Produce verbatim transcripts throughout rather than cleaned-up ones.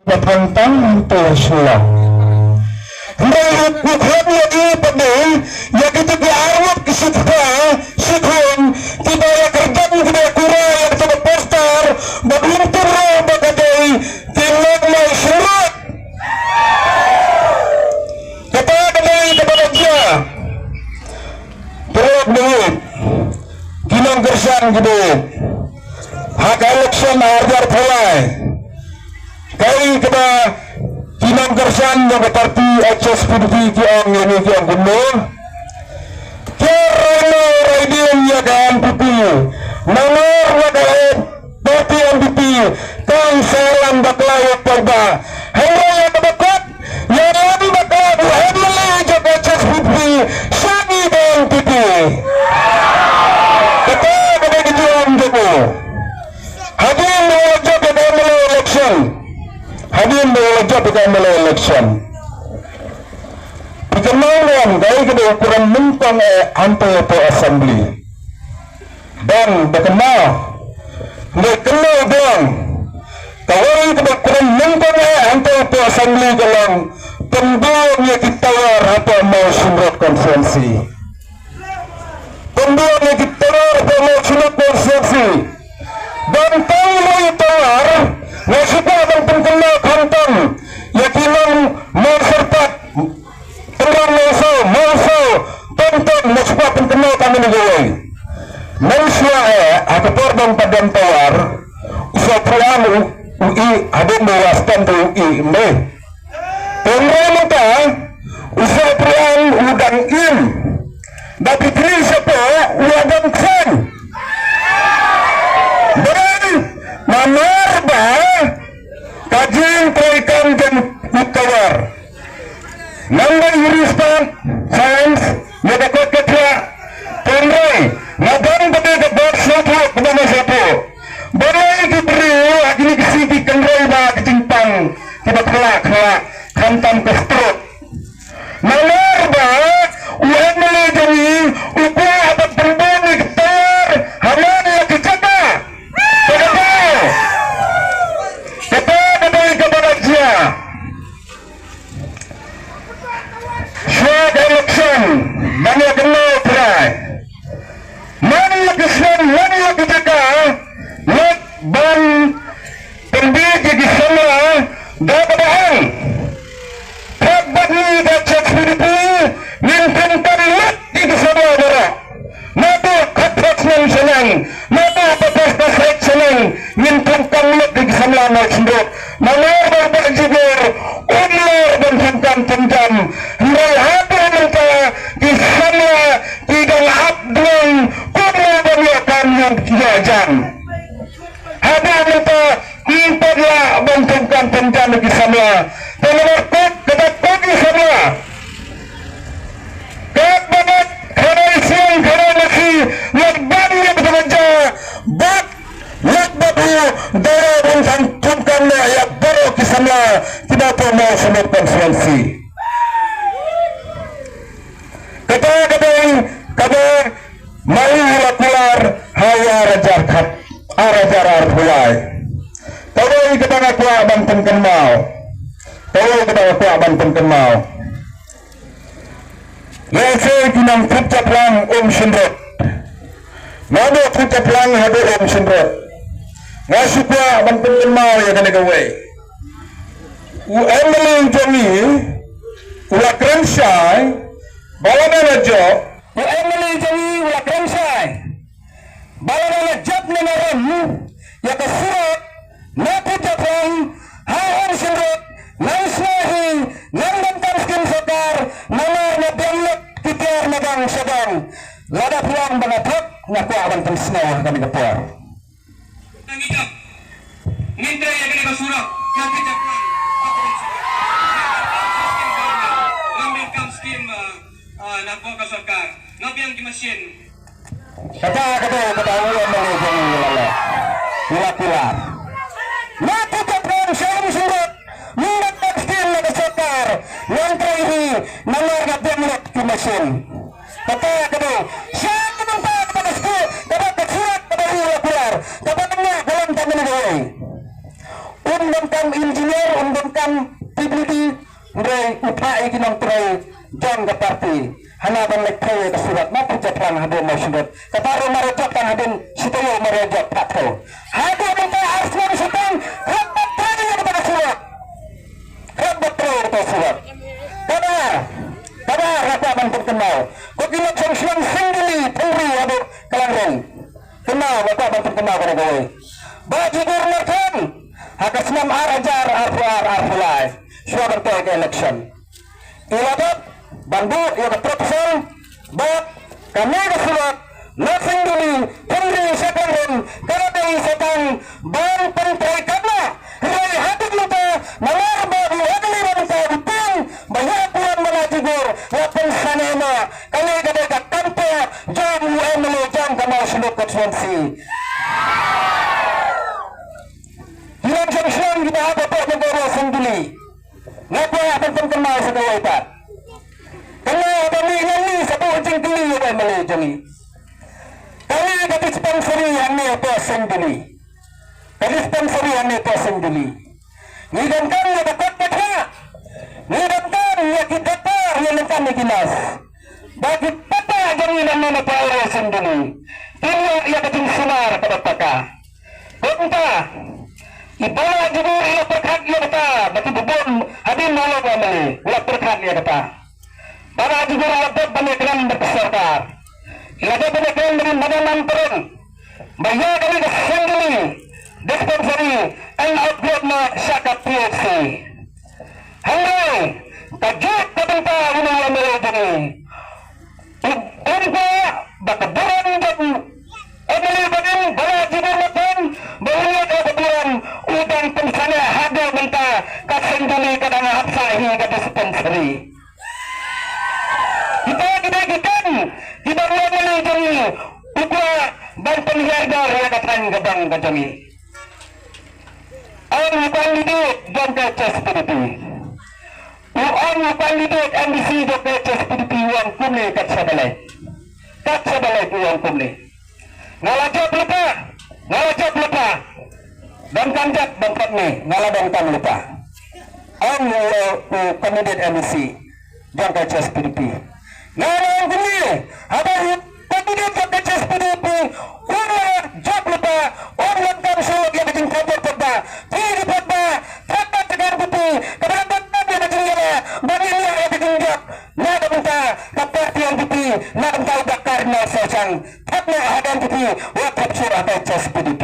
Ba tang tang hangto Shillong. Hynrei u khot ïa i pat de ïa kito ki arngut ki shiphew shikhun kiba ïa kyrdan kiba ïa kura ïa kito ki poster ba kum tyrro ba ka dei ki nongmai shynrut. Kata ka dei kaba la jia. Pyrshah ba ïeit ki nongkyrshan kiba ïeit ha ka election arjar phalai. Kaei kaba ki nongkyrshan jong ka party H S P D P ki ong ïa ngi, ki ong kumno? Ki rai no rai dien ïa ka N P P. Namar na ka party N P P kan sa lam bakla ïa ka paidbah. Hynrei ïa kaba kut ïa lam bakla u M L A jong ka H S P D P sha ngi ka N P P. Kata kaba ki ong jong u. Hadien ba la jop ïa ka M L A election. Hadien ba la jop ïa ka M L A election. Phi kynmaw ne em kaei kaba u kren nyngkong eh hangto hapoh assembly. Dang ba kynmaw. Ngi kynmaw dang. Kawei kaba u kren nyngkong eh hangto hapoh assembly ka long pynbun ïa ki tower hapoh Mawshynrut constituency. Pynbun ïa ki tower hapoh Mawshynrut constituency. Ban tang ïa ki tower, nga shu kwah ban pynkynmaw khamtam ïa ki nong Mawsyrpat. Tynrong Mawsaw, Mawsaw, Pynton, nga shu kwah pynkynmaw khamtam ïa kiwei. Mynshuwa eh ha ka por ba ym pat don tower, u Sohphriang u, u ïeh, hadien ba u la sdang te u ïeh, ym dei? Te hynrei mynta u Sohphriang u dang im. Da phi pyrshah shapoh u la dang khlaiñ. Balei? Namar ba ka jingtrei kam jong u tower. Nang ba i riewstad science ïa ka kot ka thiah. Te hynrei nga dang ba dei ka bor sngewthuh kaba nga sngewthuh. Balei ki briew ha kine ki sngi ki kynrei ba ki jingpang kiba khlak khlak khamtam ka stroke. Namar ba u M L A jong ngi u kwah ban pynbun ïa ki tower ha man la ki jaka. Kata ka dei, kata ka dei kaba la jia. Shuwa ka election ban ïa kynmaw trai. Man la ki snem, man la ki jaka, leit ban pynbiej ïa ki samla da kaba ong. Thok bad ngi ka H S P D P ngin pynpang lut ïa ki samla baroh. Naduh khatphra snem shaneng, naduh khatphra snem shaneng, ngin pynpang lut ïa ki samla Mawshynrut. Namar ba u Bah Jubor um lor ban pynpang pynjam. Hynrei haduh mynta ki samla ki dang ap duwai kumno ban ïoh kam ïoh jam. Haduh mynta ym pat lah ban pynkan pynkan ïa ki samla. Te namar kut, kata kut ki samla. Katba ngat khana ïing khana masi, ngat ban ïa ka jaw bad ngat bad u dara ban san pynkan ïa baroh ki samla kiba hapoh Mawshynrut constituency. Kata ka dei kaba ma u la kular ha u ar hajar khat, ar hajar arphew lai. Kawei kaba nga kwah ban pynkynmaw. Kawei kaba nga kwah ban pynkynmaw. Lehse ki nong Thut Japlang Umshynrut. Naduh Thut Japlang haduh Umshynrut. Nga shu kwah ban pynkynmaw ïa kane kawei. U M L A jong ngi u la kren shai, ba lada la jop. U M L A jong ngi u la kren shai, ba lada la jop ne la rem ïa ka surok na Thut Japlang ha Umshynrut, ngan sngewbha hi, ngan donkam skim sorkar, namar nga biang lut ki tiar na gang sha gang. Lada phi ong ba nga thok, nga kwah ban pynsngew ha kane ka por. Tang ïa ka. Ngin trei ïa kane ka surok ka Thut Japlang. Ngam donkam skim, ah, ah, na ka sorkar. Nga biang ki machine. Kata ka dei kaba u M L A jong ngi u la leh. U la kular. Na Thut Japlang sha Umshynrut. Ngim donkam skim na ka sorkar. Ngin trei hi namar nga biang lut ki machine. Kata ka dei. Sha ka bynta kaba ka sku, kaba ka surok kaba u la kular. Kaba ka ïa ka long tang kane kawei. Um donkam engineer, um P W D, hynrei u phah ïa ki nongtrei jong ka party. Hana ban leit trei ïa ka surok, ma phi japlang haduh Mawshynrut. Kata ruh ma ra jop tang hadien shi taïew ma ra jop phah thew. Haduh mynta ar snem shiteng, hap ban trei ïa kata ka surok. Hap ban trei ïa kata ka surok. Kaba, kaba, nga kwah ban pynkynmaw. Ko ki nongshong shnong Sengdili, Thungri haduh Klangreng. Kynmaw, nga kwah ban pynkynmaw kane kawei. Bah Jigur Marthang, ha ka snem ar hajar arphew ar arphew lai, shuwa ban teh ka election, i la dep ban buh ïa ka proposal ba kane ka surok na Sengdili, Thungri sha Klangreng, ka la dei sa tang ban pyntrei katno. Hynrei haduh mynta, namar ba u MLA ba mynta u tieng ba ïa ka burom Bah Jigur, la pynsangeh noh. Kane ka dei ka kamthoh jong u MLA jong ka Mawshynrut constituency. Ki nongshong shnong kiba hap hapoh jong ka Assembly, nga kwah ban pynkynmaw sa kawei pat. Kane ba ngi ngi sa buh jingkylli ïa u MLA jong ngi. Kane ka dispensary hangne hapoh Sengdili. Ka dispensary hangne hapoh Sengdili. Ngi donkam ïa ka kot ka thah. Ngi donkam ïa ki doktor, ngi donkam ïa ki nurse. Ba ki paidbah jong ngi na nongmihkhmat Sengdili kin ïoh ïa ka jingsumar kaba paka. Kumta i Bah Jigur i la pyrkhat ïa kata, ba ki bun hadien nalor MLA i la pyrkhat ïa kata. Bah Jigur i la dep ban ïakren bad sorkar. I la dep ban ïakren bad Madam Ampareen. Ba ïa kane ka Sengdili dispensary yn upgrade noh sha ka PHC. Hynrei ka juk ka bynta u MLA jong ngi u, um kwah ba ka burom jong u MLA ba dang, Bah Jigur Marthang, ba u ïoh ïa ka burom u dang pynsangeh haduh mynta ka Sengdili ka dang hap sah hi ka dispensary. Kita ki dei ki kam kiba u MLA jong ngi u kwah ban pynhiar dor ïa ka thaiñ ka bang ka jong ngi. Ong u candidate jong ka HSPDP. U ong u candidate MDC jong ka HSPDP u ong kumne, kat shaba leit. Kat shaba leit u ong kumne. Nga la jop lypa, nga la jop lypa. Donkam jop ban pat ne, nga la donkam lypa. Ong u, u candidate MDC jong ka HSPDP. Nga la ong kumne, haba u candidate jong ka HSPDP u la jop lypa, u la donkam shuh ïa ka jingthaw jop paidbah. Phi ki paidbah, thad bad ka NPP, kaba donkam ïa ka jingïaleh, ba ngin ïoh ïa ka jingjop. Na ka bynta ka party NPP, na ka bynta u Bah Cardinal Sosang. Thad noh ha ka NPP, wat thad shuh ha ka HSPDP.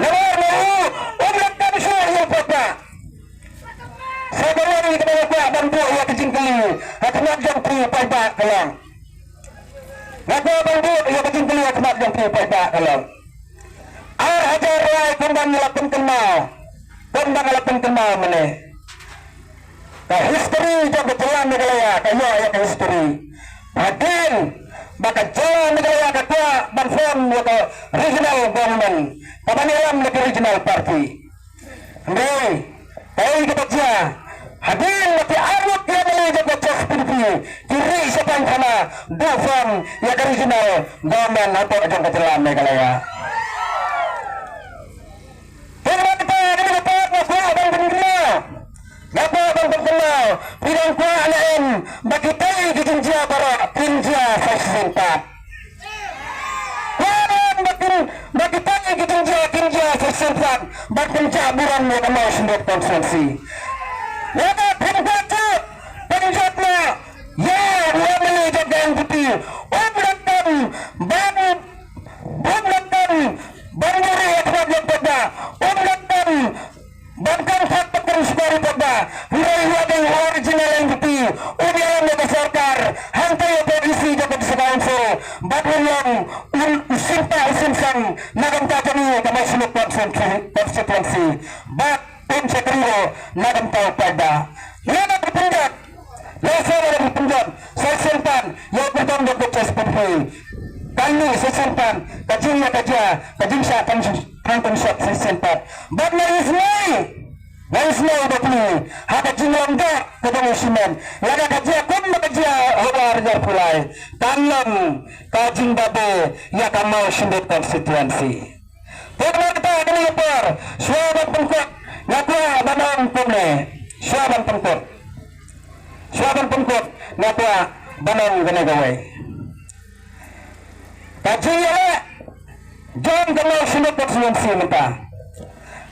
Namar ma u, um donkam shuh ïa u paidbah. Sa kawei kaba nga kwah ban buh ïa ka jingkylli ha khmat jong phi paidbah ka long. Nga kwah ban buh ïa ka jingkylli ha khmat jong phi paidbah ka long. Ar hajar lai kumba nga la pynkynmaw, kumba nga la pynkynmaw mynne. Ka history jong ka jylla Meghalaya ka ïoh ïa ka history. Hadien ba ka jylla Meghalaya ka kwah ban form ïa ka regional government, kaban ïalam da ka regional party. Hynrei kaei kaba jia, hadien ba ki arngut ki MLA jong ka HSPDP ki rieh shaphang thana, duh form ïa ka regional government hapoh jong ka jylla Meghalaya. Te namar kata, kane ka por nga kwah ban pynkynmaw. Nga kwah ban pynkynmaw. Phi dang kwah ne em ba kitei ki jingjia baroh kin jia sa shisien pat? Kwah ne em ba kin, ba kitei ki jingjia kin jia sa shisien pat ban pynjah burom ïa ka Mawshynrut constituency? Lada phim kwah jop, pynjop noh ïa u MLA jong ka NPP. Um donkam ban, um donkam ban buhrieh ïa ka khmat jong paidbah. Um donkam ban kynthah ban kren sukar ïa paidbah. Hynrei u dei u original NPP, u dei u ïalam da ka sorkar, hangta ïa ka EC jong ka District Council, bad u long u, u sympa u symsang na ka bynta jong ngi ka Mawshynrut constituency, constituency. Bad um shakri ruh na ka bynta u paidbah. Lada phi pynjop, lada phi pynjop sa shisien pat ïa u kyrdan jong ka HSPDP, kan mih sa shisien pat ka jingïakajia, ka jingshah tang, tang, tang shop sa shisien pat. Bad nga isnei, nga isnei bad phi, ha ka jinglong doh ka jong u shimet, lada ka jia kumba ka jia ha u ar hajar arphew lai, kan long ka jingbabe ïa ka Mawshynrut constituency. Te namar kata ha kane ka por, shuwa ban pynkut Nga kwah ban ong kumne, shuwa ban pynkut. Shuwa ban pynkut, nga kwah ban ong kane kawei. Ka jingïaleh jong ka Mawshynrut Constituency mynta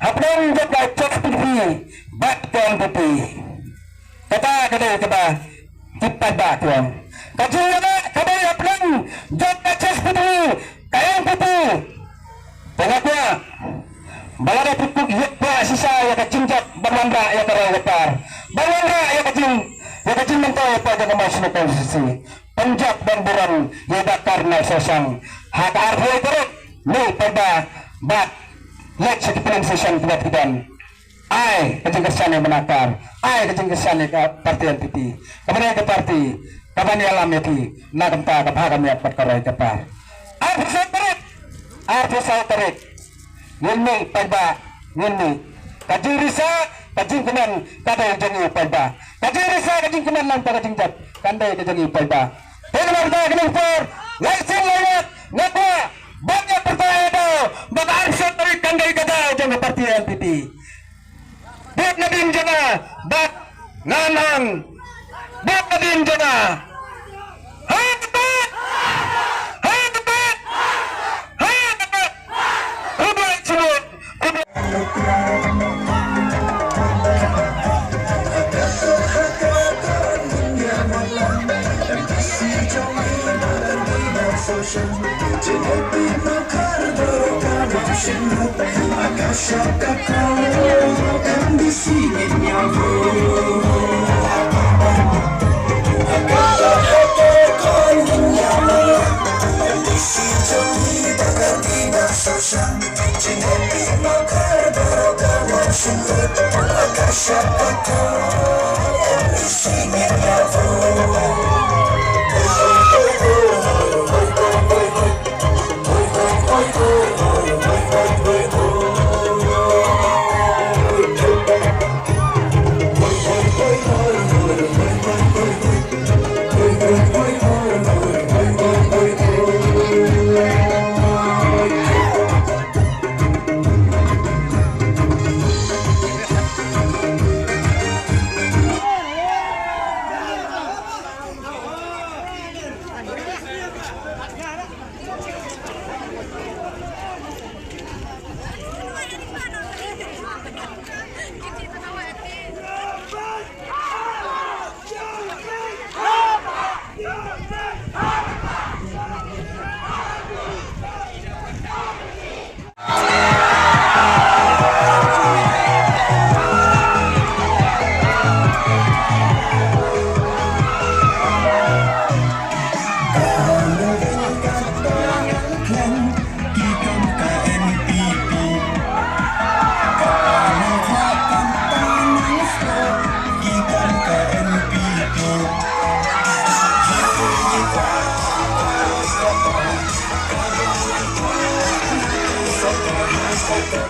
hapdeng jong ka H S P D P bad ka N P P. Kata ka dei kaba ki paidbah ki ong. Ka jingïaleh ka dei hapdeng jong ka H S P D P, ka N P P. Te nga kwah ba lada phi kup ïa ka shisha ïa ka jingjop ban wanrah ïa ka roi ka par, ban wanrah ïa ka jing, ïa ka jingmyntoi ïa ka jong ka Mawshynrut Constituency. Pynjop ban burom ïa i Bah Karnal Sosang ha ka arphew tarik, leit paidbah bad leit sha ki polling station kiba ki don. Ai ka jingkyrshan ïa i Bah Karnal, ai ka jingkyrshan ïa ka party N P P. Kaba dei ka party kaban ïalam ïa phi na ka bynta ka bha ka miat bad ka roi ka par. Arphew saw tarik, arphew saw tarik. Ngin mih paidbah, ngin mih. Ka jingrisa, ka jingkmen ka dei jong ngi paidbah. Ka jingrisa, ka jingkmen lem bad ka jingjop kan dei ka jong ngi paidbah. Te namar kata kane ka por, lai sien lai wat, nga kwah ban ïa pyrta ïa daw ba ka arphew saw tarik kan dei ka daw jong ka party N P P. Bad nadien jong nga, bad nga nang, bad nadien jong nga. Ha ka bad! Ha ka bad! Ha ka bad! Khublei shibun! Khublei.